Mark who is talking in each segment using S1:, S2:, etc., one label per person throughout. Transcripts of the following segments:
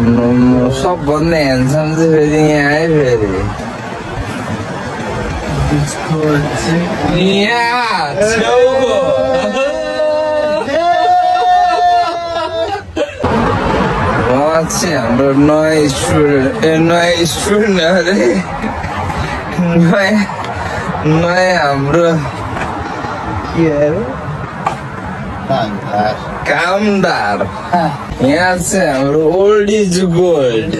S1: सबभन्दा ह्यान्डसम चाहिँ फेरि यहाँ आयो फेरि उहाँ चाहिँ हाम्रो नयाँ स्टुडेन्ट अरे नयाँ हाम्रो के अरे कामदार यहाँ चाहिँ हाम्रो ओल्ड इज गोल्ड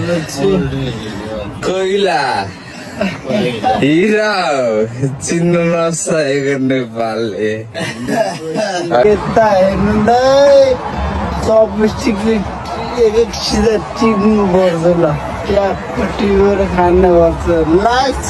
S1: कोइला हिरा चिन्नु नसकेको नेपालले
S2: यता हेर्नुलाई चपस्टिकले एक सिधा टिप्नु पर्छ ल ट्यापट्टि गएर खान पर्छ लाग्छ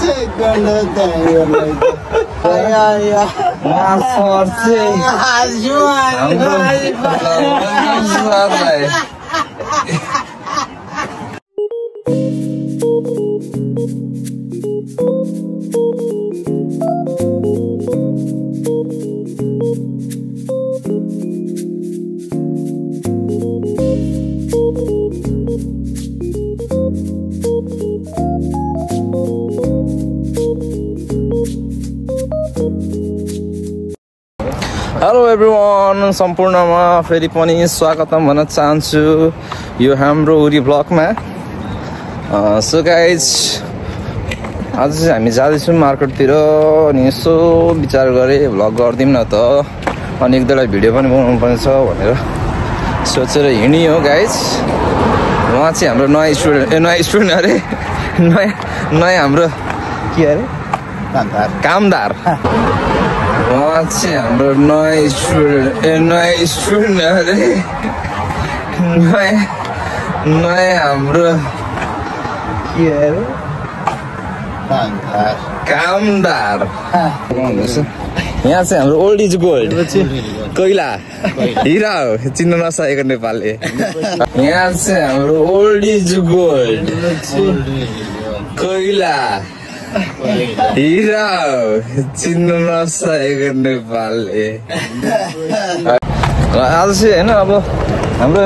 S1: हेलो एभ्रिवान, सम्पूर्णमा फेरि पनि स्वागतम भन्न चाहन्छु यो हाम्रो उरी ब्लगमा। सो गाइज आज चाहिँ हामी जाँदैछौँ मार्केटतिर अनि यसो विचार गरेँ भ्लग गरिदिउँ न त, अनि एक दुईवटा भिडियो पनि बनाउनु पर्ने छ भनेर सोचेर हिँड्ने हो गाइज। उहाँ चाहिँ हाम्रो नयाँ स्टुडेन्ट अरे नयाँ हाम्रो के अरे कामदार। उहाँ चाहिँ हाम्रो नयाँ स्टुडेन्ट अरे नयाँ हाम्रो के अरे कामदार। यहाँ चाहिँ हाम्रो ओल्ड इज गोल्ड कोइला हिरा हो चिन्नु नसकेको नेपालले। यहाँ चाहिँ हाम्रो ओल्ड इज गोल्ड कोइला हिरा चिन्नु नसकेको नेपालले। आज चाहिँ होइन अब हाम्रो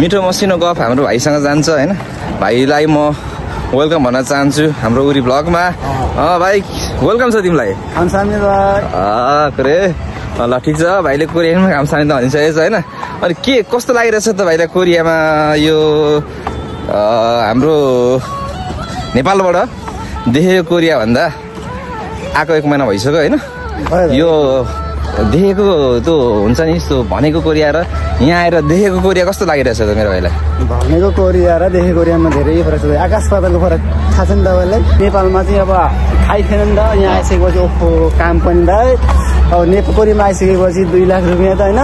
S1: मिठो मसिनो गफ हाम्रो भाइसँग जान्छ होइन। भाइलाई म वेलकम भन्न चाहन्छु हाम्रो उरी ब्लगमा। भाइ वेलकम छ तिमीलाई। करे ल ठिक छ, भाइले कोरियामा खामसानी त भनिसकेको छ होइन। अनि के कस्तो लागिरहेछ त भाइलाई कोरियामा यो हाम्रो नेपालबाट देखेको कोरिया भन्दा आएको 1 महिना भइसक्यो होइन। यो देखेको त्यो हुन्छ नि यस्तो भनेको कोरिया र यहाँ आएर देखेको कोरिया कस्तो लागिरहेछ त मेरो भाइलाई?
S2: भनेको कोरिया र देखेको कोरियामा धेरै फरक छ, आकाश पातालको फरक थाहा छ नि तपाईँलाई। नेपालमा चाहिँ अब खाइ थिएन नि त, यहाँ आइसकेपछि ओहो काम पनि दा अब कोरियामा आइसकेपछि 2 लाख रुपियाँ त होइन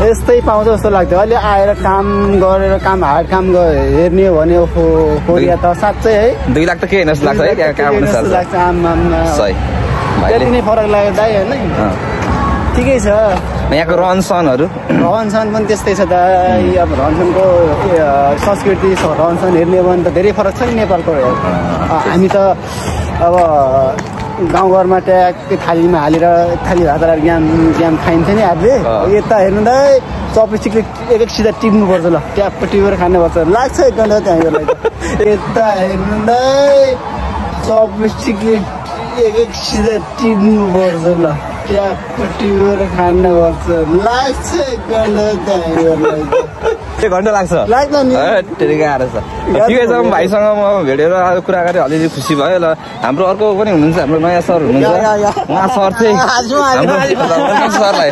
S2: यस्तै पाउँछ जस्तो लाग्थ्यो। अहिले आएर काम गरेर हार्ड काम हेर्ने हो भने ओहो कोरिया त साँच्चै है
S1: 2 लाख त के होइन जस्तो लाग्छ है त्यहाँ काम
S2: लाग्छ। त्यति नै फरक लाग्यो दाइ होइन। ठिकै छ
S1: यहाँको रहनसहनहरू
S2: पनि त्यस्तै छ त। अब रहनसहनको संस्कृति रहनसहन हेर्ने हो भने त धेरै फरक छ नि नेपालको। हामी त अब गाउँघरमा ट्याक्कै थालीमा हालेर थाली भात हालेर ज्याम खाइन्थ्यो नि हातले। यता हेर्नु त चपस्टिकले एक सिधा टिप्नुपर्छ ल ट्यापट्टि गएर खानुपर्छ लाग्छ एक घन्टा त्यहाँ गएर। यता हेर्नु त चपस्टिकले एक सिधा टिप्नुपर्छ ल ट्यापट्टि गएर खानुपर्छ लाग्छ एक घन्टा त्यहाँ गएर।
S1: 1 घन्टा लाग्छ
S2: लाग्छ नि
S1: ठिकै गाह्रो छ। ठिकै छ भाइसँग म भेटेर कुरा गरेर अलिअलि खुसी भयो ल। हाम्रो अर्को पनि हुनुहुन्छ हाम्रो नयाँ सर हुनुहुन्छ, उहाँ सर चाहिँ सरलाई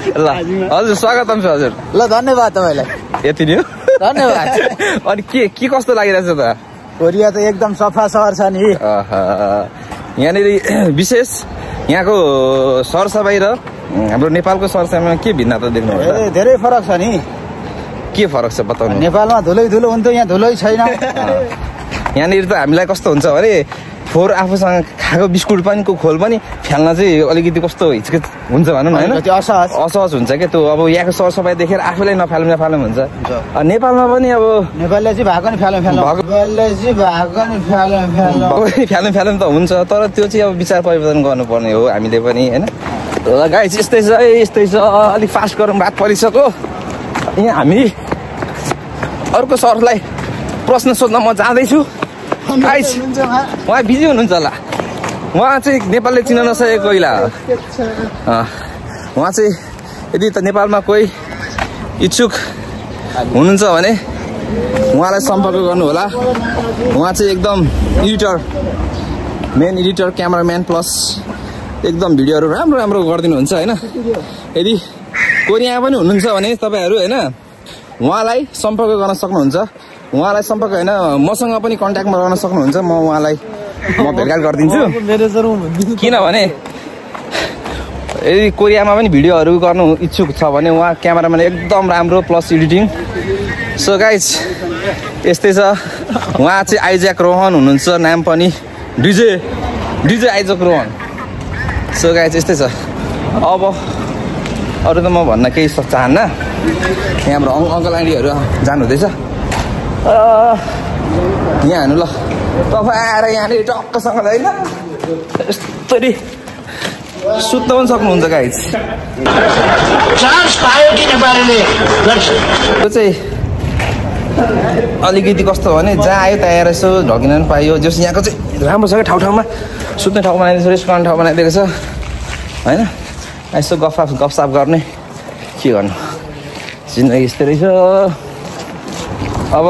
S1: ल हजुर स्वागतम छ हजुर।
S2: ल धन्यवाद तपाईँलाई।
S1: यति नै हो,
S2: धन्यवाद।
S1: अनि के कस्तो लागिरहेछ त?
S2: कोरिया त एकदम सफा सहर छ नि।
S1: यहाँनिर विशेष यहाँको सरसफाइ र हाम्रो नेपालको सरसफाइमा के भिन्नता देख्नुहुन्छ?
S2: धेरै फरक छ नि।
S1: के फरक छ बताउनु?
S2: नेपालमा धुलो हुन्थ्यो, यहाँ धुलै छैन।
S1: यहाँनिर त हामीलाई कस्तो हुन्छ भने फोहोर आफूसँग खाएको बिस्कुट पनि को खोल पनि फ्याल्न चाहिँ अलिकति कस्तो हिचकिच हुन्छ भनौँ न होइन, असहज हुन्छ क्या त्यो। अब यहाँको सरसफाइ देखेर आफूलाई नफालौँ हुन्छ। नेपालमा पनि अब
S2: नेपालले चाहिँ भएको नि फ्यालौँ
S1: त हुन्छ, तर त्यो चाहिँ अब विचार परिवर्तन गर्नुपर्ने हो हामीले पनि होइन। ल गाइस यस्तै छ अलिक फास्ट गरौँ रात परिसक्यो यहाँ हामी अर्को सरलाई प्रश्न सोध्न म जाँदैछु गाइस उहाँ बिजी हुनुहुन्छ होला उहाँ चाहिँ नेपालले चिन्न नसकेको कोइला हो उहाँ चाहिँ यदि त नेपालमा कोही इच्छुक हुनुहुन्छ भने उहाँलाई सम्पर्क गर्नु होला उहाँ चाहिँ एकदम editor main editor cameraman plus एकदम भिडियोहरू राम्रो गरिदिनुहुन्छ होइन यदि कोरियामा पनि हुनुहुन्छ भने तपाईँहरू होइन उहाँलाई सम्पर्क गर्न सक्नुहुन्छ उहाँलाई सम्पर्क होइन मसँग पनि कन्ट्याक्टमा रहन सक्नुहुन्छ म उहाँलाई भेटघाट गरिदिन्छु किनभने यदि कोरियामा पनि भिडियोहरू गर्नु इच्छुक छ भने उहाँ क्यामेराम्यान एकदम राम्रो प्लस एडिटिङ सो गाइज यस्तै छ उहाँ चाहिँ आइज्याक रोहन हुनुहुन्छ नाम पनि DJ Isaac Rohan so guys यस्तै छ अब अरू त म भन्न केही चाहन्न यहाँ हाम्रो अङ्कल आन्टीहरू जानु हुँदैछ यहाँ हेर्नु ल तपाईँ आएर यहाँनिर टक्कसँग होइन यस्तरी सुत्न पनि सक्नुहुन्छ गाइज त्यो चाहिँ अलिकति कस्तो भने जहाँ आयो त्यहाँ आएर यसो ढकिन पनि पाइयो जस यहाँको चाहिँ राम्रो छ क्या ठाउँमा सुत्ने ठाउँ बनाइदिएको छ रेस्टुरेन्ट ठाउँ बनाइदिएको छ होइन यसो गफसाफ गर्ने के गर्नु जिन्दगी यस्तै रहेछ अब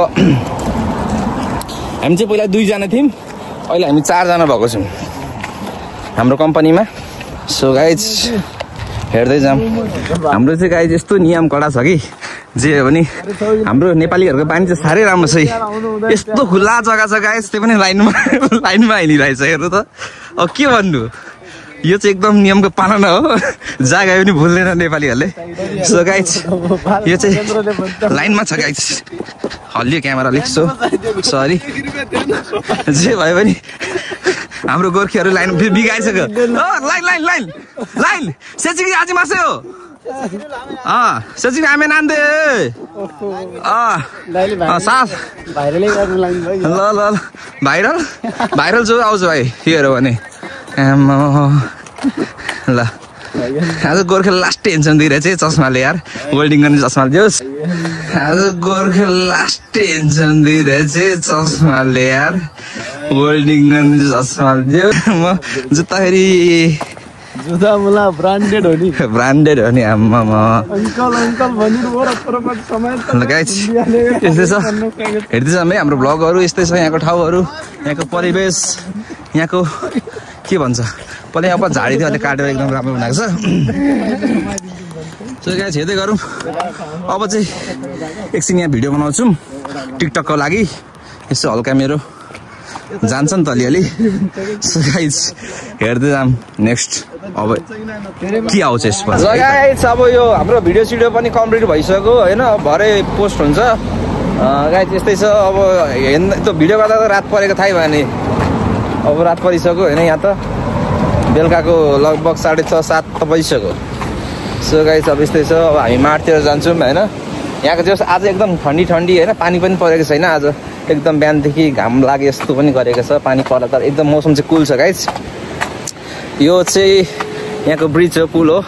S1: हामी चाहिँ पहिला 2 जना थियौँ अहिले हामी 4 जना भएको छौँ हाम्रो कम्पनीमा सो गाइज हेर्दै जाऊँ हाम्रो चाहिँ गाइज यस्तो नियम कडा छ कि जे हो भने हाम्रो नेपालीहरूको बानी चाहिँ साह्रै राम्रो छ यस्तो खुल्ला जग्गा छ गाइज त्यो पनि लाइनमा हिँडिरहेछ हेर्नु त अब के भन्नु यो चाहिँ एकदम नियमको पालना हो जग्गा पनि भुल्दैन नेपालीहरूले सो गाइज यो चाहिँ लाइनमा छ गाइज हल्लियो क्यामेरा अलिक सरी जे भयो भने हाम्रो गोर्खेहरू लाइन बिगाइसक्यो लाइन सेचिकी आज मासे हो सेचिकी आमे नान्दे सास ल भाइरल जो आउँछ भाइ हेऱ्यो भने ल आज गोर्खे लास्ट टेन्सन दिइरहेछ चस्माले यार वेल्डिङ गर्ने चस्माले दियोस् आज गोर्खे लास्ट टेन्सन दिइरहेछ चस्माले यार वेल्डिङ गर्ने चस्माले दियो म जुत्ताखेरि जुत्ता मुला ब्रान्डेड हो नि आम्मा गाइस यस्तै छ हेर्दैछ है हाम्रो भ्लगहरू यस्तै छ यहाँको ठाउँहरू यहाँको परिवेश यहाँको के भन्छ पहिला अब झाडी थियो अहिले काटेर एकदम राम्रो बनाएको छ सो गाइस हेर्दै गरौँ अब चाहिँ एकछिन यहाँ भिडियो बनाउँछौँ टिकटकको लागि यसो हल्का मेरो जान्छ नि त अलिअलि सो गाइस हेर्दै जाऊँ नेक्स्ट अब के आउँछ यसमा गाइस अब यो हाम्रो भिडियो सिडियो पनि कम्प्लिट भइसक्यो होइन भरे पोस्ट हुन्छ गाइस यस्तै छ अब त्यो भिडियो गर्दा त रात परेको थाहै भयो नि अब रात परिसक्यो होइन यहाँ त बेलुकाको लगभग 6:30-7 त बजिसक्यो सो गाइस अब यस्तै छ अब हामी माठतिर जान्छौँ होइन यहाँको चाहिँ आज एकदम ठन्डी होइन पानी पनि परेको छैन आज एकदम बिहानदेखि घाम लागे जस्तो पनि गरेको छ पानी पर्दा त एकदम मौसम चाहिँ कुल छ गाइस यो चाहिँ यहाँको ब्रिज हो पुल हो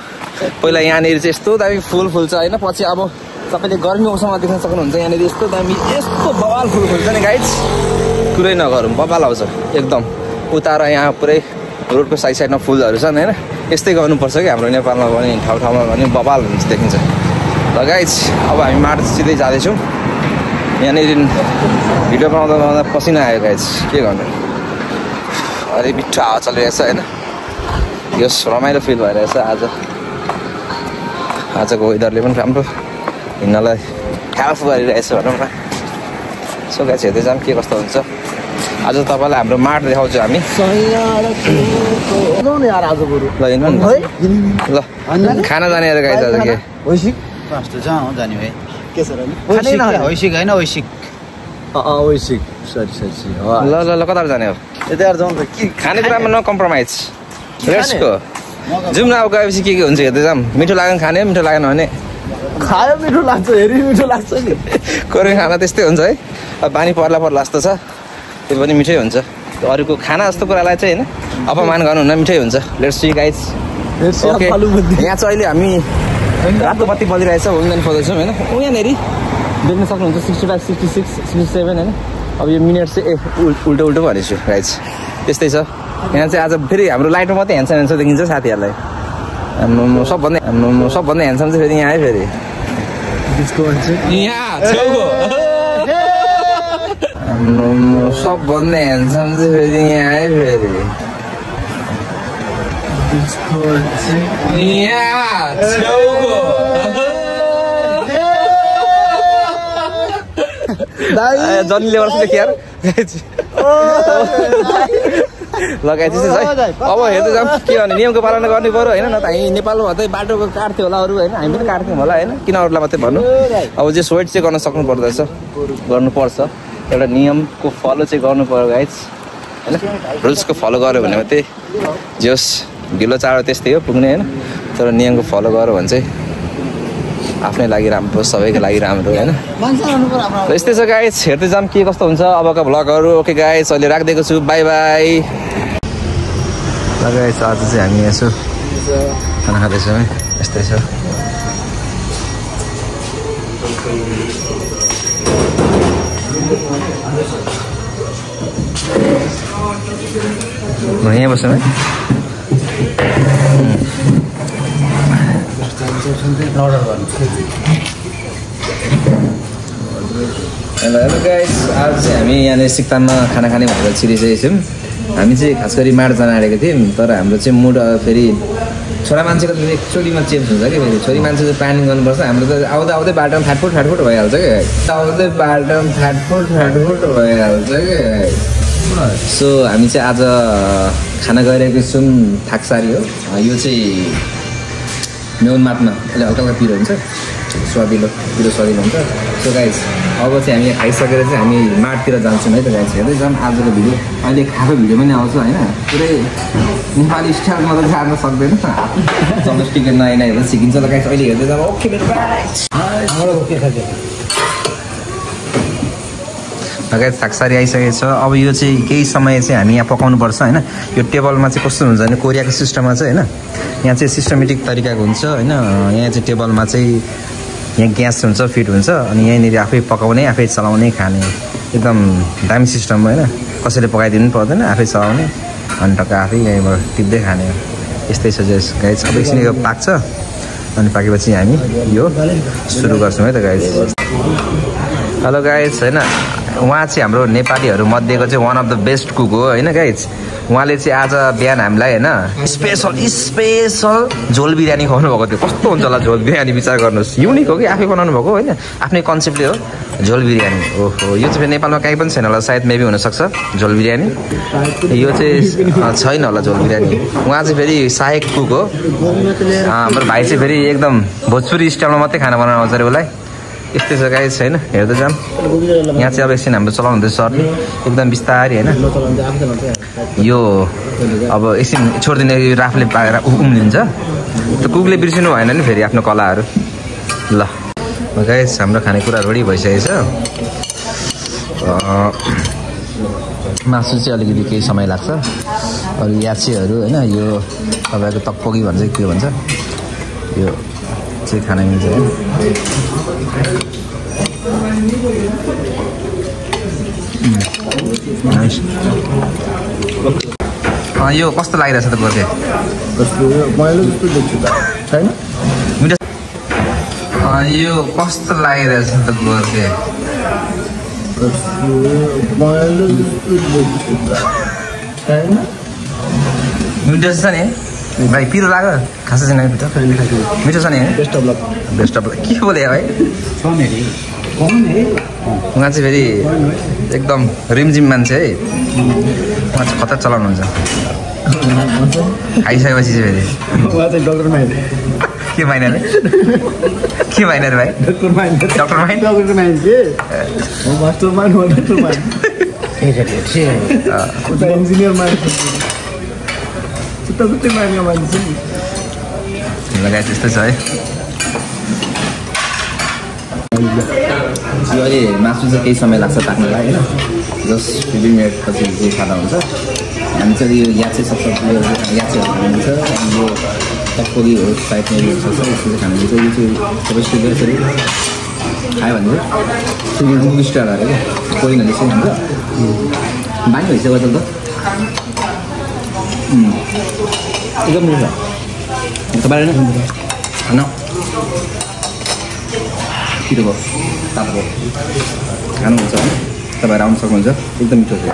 S1: पहिला यहाँनिर चाहिँ यस्तो दामी फुल फुल्छ होइन पछि अब तपाईँले गर्मी मौसममा देख्न सक्नुहुन्छ यहाँनिर यस्तो दामी यस्तो बवाल फुल फुल्छ नि गाइस कुरै नगरौँ बवाल आउँछ एकदम उता र यहाँ पुरै रोडको साइडमा फुलहरू छन् होइन यस्तै गर्नुपर्छ कि हाम्रो नेपालमा पनि ठाउँमा पनि बवाल हुन्छ देखिन्छ ल गाइस अब हामी मार्च सिधै जाँदैछौँ यहाँनिर भिडियो बनाउँदा पसिना आयो गाइस के गर्नु अरे मिठो हावा चलिरहेछ होइन यो रमाइलो फिल भइरहेछ आजको वेदरले पनि राम्रो हिँड्नलाई हेल्प गरिरहेछ भनौँ न सो गाइस हेर्दै जाऊँ के कस्तो हुन्छ आज तपाईँलाई हाम्रो माठ देखाउँछु हामी ल खाना जाने अरे गाइस आज के ल कता जाने हो खानेकुरामा न कम्प्रोमाइज रेस्टको जाउँ न अब गएपछि के हुन्छ हेर्दै जाऊँ मिठो लाग्यो भने खाने मिठो लागेन भने
S2: खायो मिठो लाग्छ हेरी मिठो लाग्छ नि
S1: कोरियन खाना त्यस्तै हुन्छ है अब पानी पर्ला जस्तो छ त्यो पनि मिठै हुन्छ अरूको खाना जस्तो कुरालाई चाहिँ होइन अपमान गर्नुहुन्न मिठै हुन्छ लेट्स सी गाइस ओके यहाँ चाहिँ अहिले हामी रातो बत्ती बलिरहेछ होमल्यान्ड खोज्दैछौँ होइन यहाँनिर देख्न सक्नुहुन्छ 65 66 67 होइन अब यो मिनट चाहिँ उल्टो उल्टो भनेछु गाइज त्यस्तै छ यहाँ चाहिँ आज फेरि हाम्रो लाइटमा मात्रै ह्यान्डसम देखिन्छ साथीहरूलाई सबभन्दा ह्यान्डसम चाहिँ फेरि यहाँ है फेरि सबभन्दा ह्यान्डसम चाहिँ फेरि यहाँ है फेरि जन्नीले गर्छ यार लगाइ त्यस्तै छ है अब हेर्दै जाऊँ के भने नियमको पालना गर्नु पऱ्यो होइन न त हामी नेपालमा चाहिँ बाटोको काट्थ्यो होला अरू होइन हामी पनि काट्थ्यौँ होला होइन किन अरूलाई मात्रै भन्नु अब जे स्वेट चाहिँ गर्न सक्नु पर्दछ गर्नुपर्छ एउटा नियमको फलो चाहिँ गर्नु पऱ्यो गाइज होइन रुल्सको फलो गर्यो भने मात्रै जोस् ढिलो चाँडो त्यस्तै हो पुग्ने होइन तर नियमको फलो गर्यो भने चाहिँ आफ्नै लागि राम्रो सबैको लागि राम्रो होइन यस्तै छ गाइज हेर्दै जाऊँ के कस्तो हुन्छ अबका भ्लगहरू ओके गाइज अहिले राखिदिएको छु बाई बाई ल गाइज आज चाहिँ हामी यसो खाना खाँदैछौँ है यस्तै छ म यहाँ बस्छु है हेलो गाइस आज चाहिँ हामी यहाँनिर सिक्ताममा खाना खाने भनेर छिरिसकेको छौँ हामी चाहिँ खास गरी माड जान आँटेको थियौँ तर हाम्रो चाहिँ मुड फेरि छोरा मान्छेको त एकचोटिमा चेन्ज हुन्छ कि फेरि छोरी मान्छे चाहिँ प्लानिङ गर्नुपर्छ हाम्रो त आउँदा आउँदै बाटोमा फाटफुट भइहाल्छ क्या आउँदै बाटोमा फाटफुट भइहाल्छ क्या सो हामी चाहिँ आज खाना गइरहेको छौँ थाकसारी हो यो चाहिँ न्यूनमात्रमा अहिले हल्का हल्का पिरो हुन्छ स्वादिलो स्वादिलो हुन्छ सो गाइस अब चाहिँ हामी खाइसकेर चाहिँ हामी माडतिर जान्छौँ है त गाइस हेर्दै जाऊँ आजको भिडियो अहिले खाएको भिडियो पनि आउँछ होइन पुरै नेपाली स्टाइलमा त जान सक्दैन डोमेस्टिक नयाँ नयाँ सिकिन्छ ल गाइस अहिले हेर्दै जाऊँ ओके गाइस थाकसारी आइसकेको छ अब यो चाहिँ केही समय चाहिँ हामी यहाँ पकाउनुपर्छ होइन यो टेबलमा चाहिँ कस्तो हुन्छ भने कोरियाको सिस्टममा चाहिँ होइन यहाँ चाहिँ सिस्टमेटिक तरिकाको हुन्छ होइन यहाँ चाहिँ टेबलमा चाहिँ यहाँ ग्यास हुन्छ फिट हुन्छ अनि यहीँनिर आफै पकाउने आफै चलाउने खाने एकदम दामी सिस्टम होइन कसैले पकाइदिनु पनि पर्दैन आफै चलाउने अनि टक्क आफै यहीँबाट टिप्दै खाने यस्तै छ गाइस अब एकछिन यो पाक्छ अनि पाकेपछि हामी यो सुरु गर्छौँ है त गाइस हेलो गाइस होइन उहाँ चाहिँ हाम्रो नेपालीहरू मध्येको चाहिँ one of the best cook हो होइन गाइस उहाँले चाहिँ आज बिहान हामीलाई होइन स्पेसल झोल बिरयानी खुवाउनु भएको थियो कस्तो हुन्छ होला झोल बिरयानी विचार गर्नुहोस् युनिक हो कि आफै बनाउनु भएको होइन आफ्नै कन्सेप्टले हो झोल बिरयानी ओहो यो चाहिँ नेपालमा कहीँ पनि छैन होला सायद मेबी हुनसक्छ झोल बिरयानी यो चाहिँ छैन होला झोल बिरयानी उहाँ चाहिँ फेरि सहायक कुक हो हाम्रो भाइ चाहिँ फेरि एकदम भोजपुरी स्टाइलमा मात्रै खाना बनाउनु आउँछ अरे उसलाई यस्तै छ गाइस होइन हेर्दै जाऊँ यहाँ चाहिँ अब एकछिन हाम्रो चलाउँदैछ सर्ने एकदम बिस्तारै होइन यो अब एकछिन छोडिदिने यो राफले पाएर उम्लिन्छ त कुकले बिर्सिनु भएन नि फेरि आफ्नो कलाहरू ल गाइस हाम्रो खानेकुरा रेडी भइसकेको छ मासु चाहिँ अलिकति केही समय लाग्छ अरू याचीहरू होइन यो तपाईँको तकपोकी भन्छ के भन्छ यो चाहिँ खाना मिल्छ यो कस्तो लागिरहेछ त गोर्खे यो कस्तो लागिरहेछ त गोर्खे मिठो छ नि भाइ पिरो लाग्यो खास छैन मिठो छ नि बेस्ट अफ लक के बोले भाइ उहाँ चाहिँ फेरि एकदम रिमझिम मान्छे है उहाँ चाहिँ खतरा चलाउनुहुन्छ खाइसकेपछि चाहिँ फेरि के माइन अरे भाइ डक्टर माइन लगाए त्यस्तै छ है यो अहिले मासु चाहिँ केही समय लाग्छ पाक्नलाई होइन जस्ट 15 मिनटपछि चाहिँ खाना हुन्छ हामी चाहिँ यो याचे सक्छ याचेहरू खानुहुन्छ अनि यो टक्कोली हो टाइपमा सक्छ यस्तो चाहिँ खानु चाहिँ यो चाहिँ सबै सिधै यसरी खायो भने चाहिँ मुभी स्टार अरे क्या कोरिन त्यसै हुन्छ बानी भइसक्यो त एकदम मिठो छ तपाईँले खान पिरो भयो तातो भयो खानुहुन्छ भने तपाईँहरू आउनु सक्नुहुन्छ एकदम मिठो छ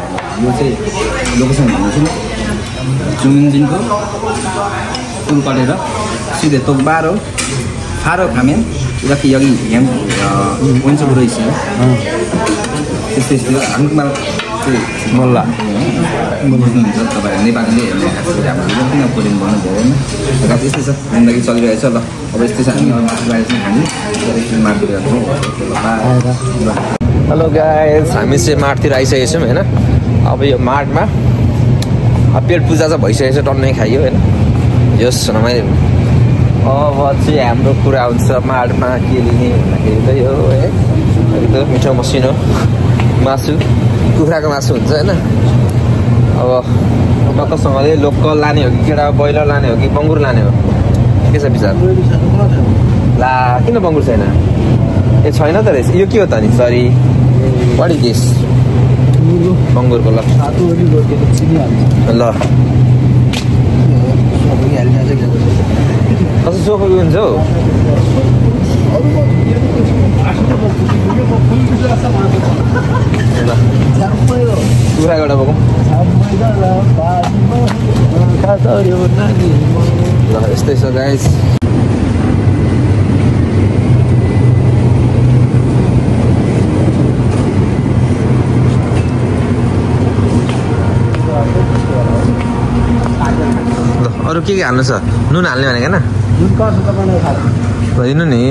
S1: यो चाहिँ लोकेसन भन्दैछु जुमिनजिनको पुल कटेर सिधै तोकबार हो फारो खामेन उदाकी यगी ह्याम पोइन्टको रहेछ त्यस्तै हामकुमाल चाहिँ मल्ला बुझ्नुहुन्छ तपाईँहरू नेपालीले हेर्ने हाम्रो किन कोरियन भन्नु भएन यस्तै छ जिन्दगी चलिरहेछ ल अब यस्तै छ हामी मासु बाहिर चाहिँ खाने मार्केट जान्छौँ हेलो गाइस हामी चाहिँ मार्टतिर आइसकेको छौँ होइन अब यो मार्टमा पेट पूजा चाहिँ भइसकेको छ टन्नै खाइयो होइन यस रमाइलो अब चाहिँ हाम्रो कुरा हुन्छ मार्टमा के लिने भन्दाखेरि चाहिँ यो है एकदम मिठो मसिनो मासु कुखुराको मासु हुन्छ होइन अब टक्कसँगले लोकल लाने हो कि केटा ब्रोइलर लाने हो कि बङ्गुर लाने हो के छ विचार ला किन बङ्गुर छैन ए छैन त रहेछ यो के हो त नि सरी वाट इज दिस बङ्गुरको ल ल कसो सोखो हुन्छ हौ कुखुरा एउटा बोकौँ ल यस्तै छ गाइस अरू के हाल्नु छ नुन हाल्ने भनेको होइन दिनु नि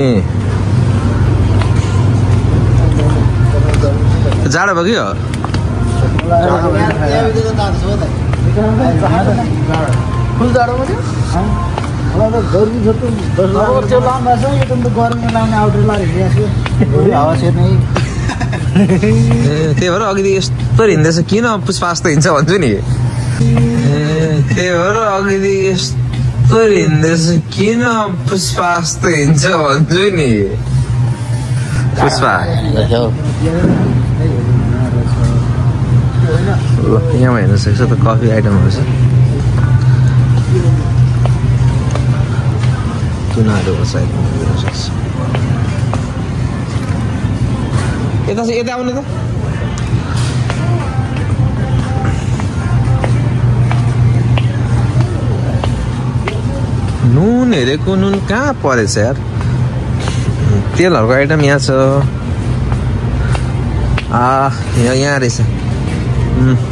S1: जाडो भयो कि हो त्यही भएर अघि यस्तो हिँड्दैछ किन पुष्पा जस्तो हिँड्छ भन्छु नि त्यही भएर अघि यस्तो हिँड्दैछ किन पुष्पा जस्तो हिँड्छ भन्छु नि पुष्पा यहाँ हेर्नु सक्छ त कफी आइटमहरू छ तुनाहरू सायद हेर्नु सक्छ यता आउनु त नुन हेरेको नुन कहाँ परेछ यार तेलहरूको आइटम यहाँ छ यहाँ रहेछ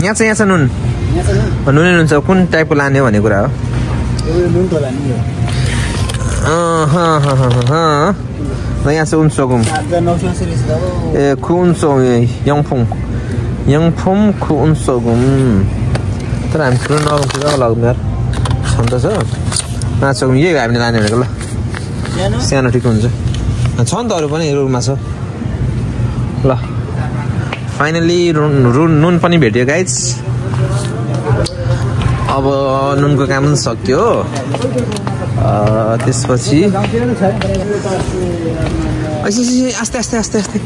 S1: यहाँ छ नुन नुनै नुन छ कुन टाइपको लाने हो भन्ने कुरा हो यहाँ छ उन्सोगुम ए खुन्सो यङफुम खुन्सोगुम तर हामी ठुलो नगुम लगाउँ यार छन् त छ नाचोगुम यही हामीले लाने भनेको ल सानो ठिक हुन्छ छ नि त अरू पनि रुममा छ ल फाइनली नुन पनि भेट्यो गाइज अब नुनको काम पनि सक्यो त्यसपछि आस्ते आस्ते आस्ते आस्ते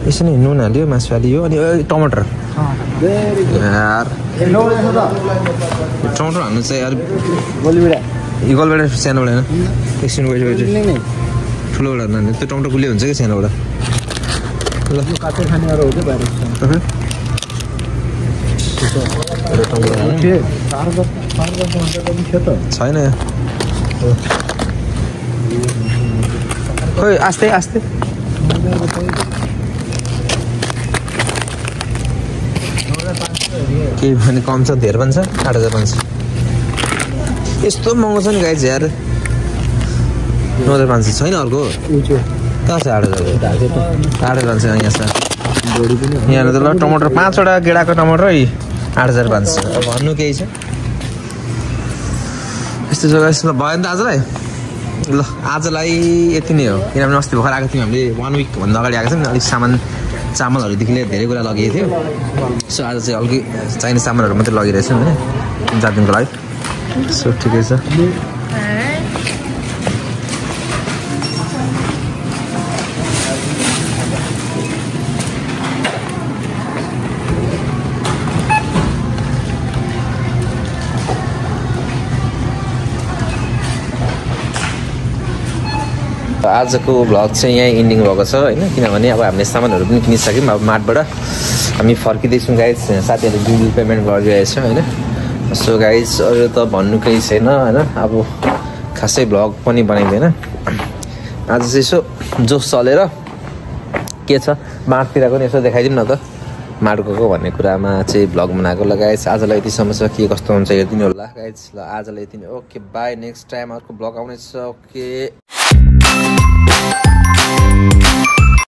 S1: यसो नै नुन हाल्यो मासु हाल्यो अनि टमाटर यार टमाटर हाल्नु चाहिँ यार गोलबाट सानोबाट होइन एकछिन वेट ठुलोबाट नानी त्यो टमाटर गुलियो हुन्छ कि सानोबाट ल काटेर खानेहरू हुन्छ बाहिर छैन खोइ आस्ते आस्ते केही भने कम छ धेरै पनि छ 8,500 यस्तो महँगो छ नि गाइज यार 9,500 छैन अर्को कहाँ छ 8,500 यहाँ छ यहाँ त ल टमाटर 5वटा गेडाको टमाटर 8,500 अब भन्नु केही छ यस्तो जग्गा यस्तो भयो नि त आजलाई ल आजलाई यति नै हो किनभने अस्ति भर्खर आएको थियौँ हामीले 1 विक भन्दा अगाडि आएको छ नि अलिक सामान चामलहरूदेखि लिएर धेरै कुरा लगेको थियो सो आज चाहिँ हल्की चाहिने सामानहरू मात्रै लगिरहेछौँ होइन 4 दिनको लागि सो ठिकै छ आजको भ्लग चाहिँ यहीँ इन्डिङ भएको छ होइन, किनभने अब हामीले सामानहरू पनि किनिसक्यौँ। अब मार्टबाट हामी फर्किँदैछौँ गाइज, साथीहरूले गुगल पेमेन्ट गरिदिएछ होइन। सो गाइज अरू त भन्नु केही छैन होइन, अब खासै भ्लग पनि बनाइँदैन आज चाहिँ। यसो जोस चलेर के छ मार्टतिरको नि यसो देखाइदिउँ न त, मार्ट गएको भन्ने कुरामा चाहिँ भ्लग बनाएको ल गाइज। आजलाई यतिसम्म छ, के कस्तो हुन्छ हेरिदिनु होला गाइज। ल आजलाई यति नै, ओके बाई, नेक्स्ट टाइम अर्को भ्लग आउनेछ, ओके।